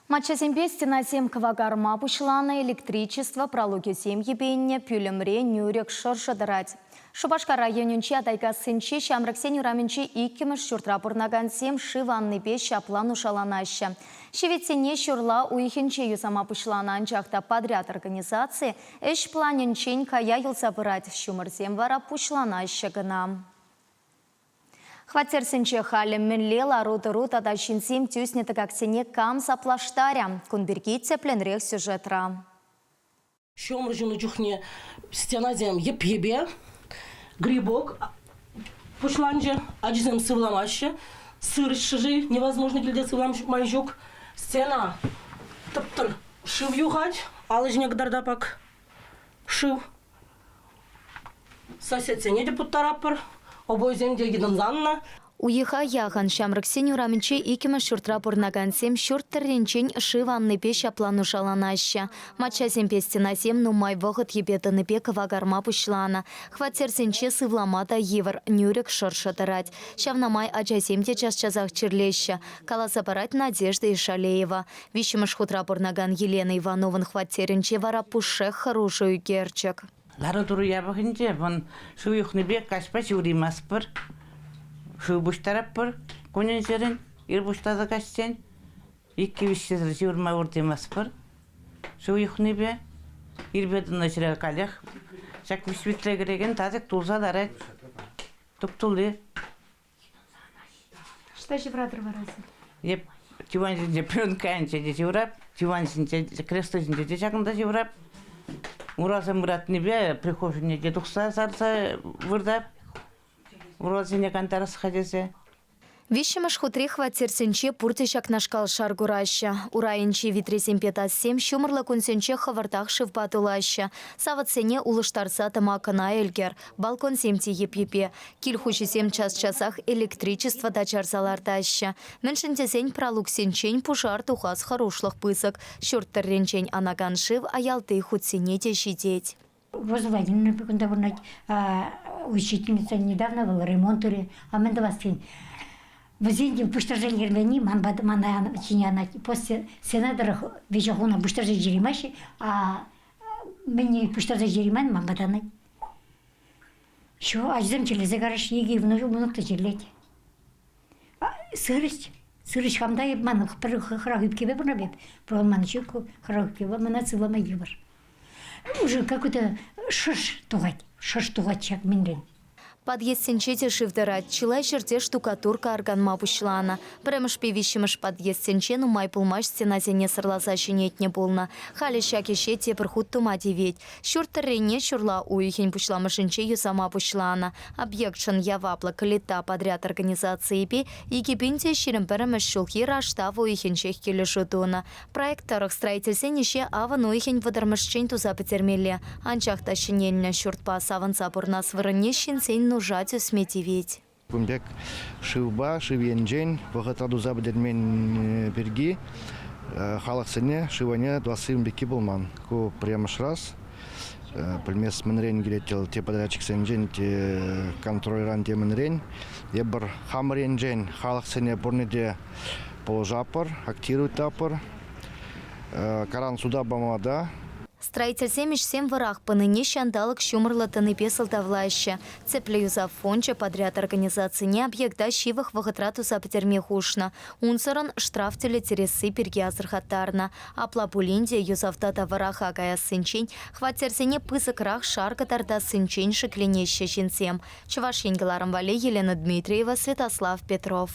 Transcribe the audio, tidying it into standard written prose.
Маччасемпе стенасем кӑвакарма пуҫланӑ, электричество пралукӗсем йӗпеннӗ, пӳлӗмре нӳрӗк шӑршӑ тӑрать. Шупашкар районӗнчи Атайкассинчи Ҫамрӑксен урамӗнчи иккӗмӗш ҫуртра пурӑнакансем шыв аннипе ҫапла нушаланаҫҫӗ. Ҫивӗтсене ҫурла уйӑхӗнче юсама пуҫланӑ, анчах та подряд организаци ӗҫ планӗнчен кая юлса пырать, ҫумӑрсем вара пуҫланаҫҫӗ кӑна. Хваттерсенче халӗ мӗнле лару-тӑру тата ҫынсем тӳснӗ тӑкаксене кам саплаштарӗ? Кун пирки тӗплӗнрех сюжетра. Ҫумӑр ҫунӑ чухне стенасем йӗп-йӗпе, грибок пуҫланчӗ, ачисем сывламаҫҫӗ, сырӑш шӑши невозможно килте сывлам май ҫук. Стена тӑп-тӑр шыв юхать, алӑ ҫине кӑтартап ак шыв. Соседсене те путтаратпӑр, обойсем те йӑтӑнсаннӑ. Уйӑха яхӑн ҫамрӑксен урамӗнче иккӗмӗш ҫуртра пурӑнакансем ҫурт тӑрринчен шыв аннипе ҫапла нушаланаҫҫӗ. Маччасемпе стенасем нумай вӑхӑт йӗпе тӑнипе кӑвакарма пуҫланӑ. Хваттерсенче сывлама та йывӑр, нӳрӗк шӑршӑ тӑрать. Ҫавна май ачасем те час-часах чирлеҫҫӗ, каласа парать Надежда Ишалеева. Виҫҫӗмӗш хутра пурӑнакан Елена Ивановӑн хваттерӗнче вара пушшех хӑрушӑ ӳкерчӗк. Лару-тӑру япӑхӗнче вӑн шыв юхнипе каҫпа ҫывӑраймастпӑр. Шыв пуҫтаратпӑр кунӗн-ҫӗрӗн, ир пуҫласа каҫчен. Иккӗ-виҫҫӗсӗр ҫывӑрма выртаймастпӑр шыв юхнипе. Ирпе тӑнӑ ҫӗре каллех ҫак виҫ кӗрекен татӑк тулса ларать. Туп-тулли. Что ҫывратӑр вара сир? Эп диван ҫинче пленка айӗнче те ҫыврап, диван ҫинче, кресло ҫинче те ҫакӑнта ҫыврап. Урасем ыратнипе прихожуйне те тухса сарса выртап. Урасене кантарас-ха тесе. Виҫҫӗмӗш хутри хваттерсенче пурте ҫакнашкал шар кураҫҫӗ. Урайӗнчи витресемпе тазсем ҫумӑрлӑ кунсенче хӑвӑртах шывпа тулаҫҫӗ. Савӑтсене улӑштарса тӑма кӑна ӗлкӗр. Балконсем те йӗп-йӗпе. Кил хуҫисем час-часах электричество та чарса лартаҫҫӗ. Мӗншӗн тесен пралуксенчен пушар тухас хӑрушлӑх пысӑк. Ҫурт тӑрринчен анакан шыв аялти хутсене те ҫитет. Роза Владимировна кунта пурӑнать. Учительница недавно был ремонт турӗ. А мӗн тӑвас тен? Вӗсен те пуҫтарса илтермелли ман мана ҫине анать. После сенатор виҫӗ хунӑ пуҫтарса илтереймеҫҫӗ, а мӗне пуҫтарса илтереймен ман пата анать. Ҫу ачасем чирлесе караҫ, икӗ мӑнук та чирлет. Сырӑҫ, сырӑҫ хам та эп ман пӗр хӑрах ӳпкепе пурӑнап эп. Ман ҫук хӑрах ӳпкепе мана сывлама йывӑр. Уже какой-то шӑш тухать, шӑш тухать ҫак мӗнрен. Подъездсенче те шыв тӑрать. Чылай ҫӗрте штукатурка арканма пуҫланӑ. Пӗрремӗшпе виҫҫӗмӗш подъездсенче нумай пулмасть стенасене сӑрласа ҫӗнетнӗ пулнӑ. Халӗ ҫак ӗҫе тепӗр хут тума тивет. Ҫурт тӑррине ҫурла уйӑхӗн пуҫламӑшӗнче юсама пуҫланӑ. Объектшӑн яваплӑ Калита подряд организацийӗпе 2021 ҫулхи раштав уйӑхӗнчех килӗшӳ тунӑ. Проект тӑрӑх строительсен ӗҫе авӑн уйӑхӗн вӑтӑрмӗшчен туса пӗтермелле. Анчах та ҫӗнелнӗ ҫуртпа савӑнса пурӑнас вырӑнне ҫынсен нуша тӳсме тивет. Кун пек шывпа, шыв енчен вӑхӑтра туса пӗтермен пирки халӑхсене шыване тӑвасси ун пекки пулман. Ку пӗрремӗш раз. Пӗлмес мӗнрен килет вӑл, те подрядчиксенчен, те контрольран, те мӗнрен. Эпир хамӑр енчен халӑхсене пурне те пулӑшатпӑр, активируйтапӑр. Каран суда пама та. Строительсем ӗҫсем вӑрах пынине ҫанталӑк ҫумӑрлӑ тӑнипе сӑлтавлаҫҫӗ. Тӗплӗ юсав фончӗ подряд организацине объекта ҫывӑх вӑхӑтра туса пӗтерме хушнӑ. Унсӑрӑн штраф тӳлеттересси пирки асӑрхаттарнӑ. Апла пулин те юсавта та вӑраха каяссинчен, хваттерсене пысӑкрах шар кӑтартассинчен шикленеҫҫӗ ҫынсем. Чӑваш Ен кӑларӑм валли Елена Дмитриева, Святослав Петров.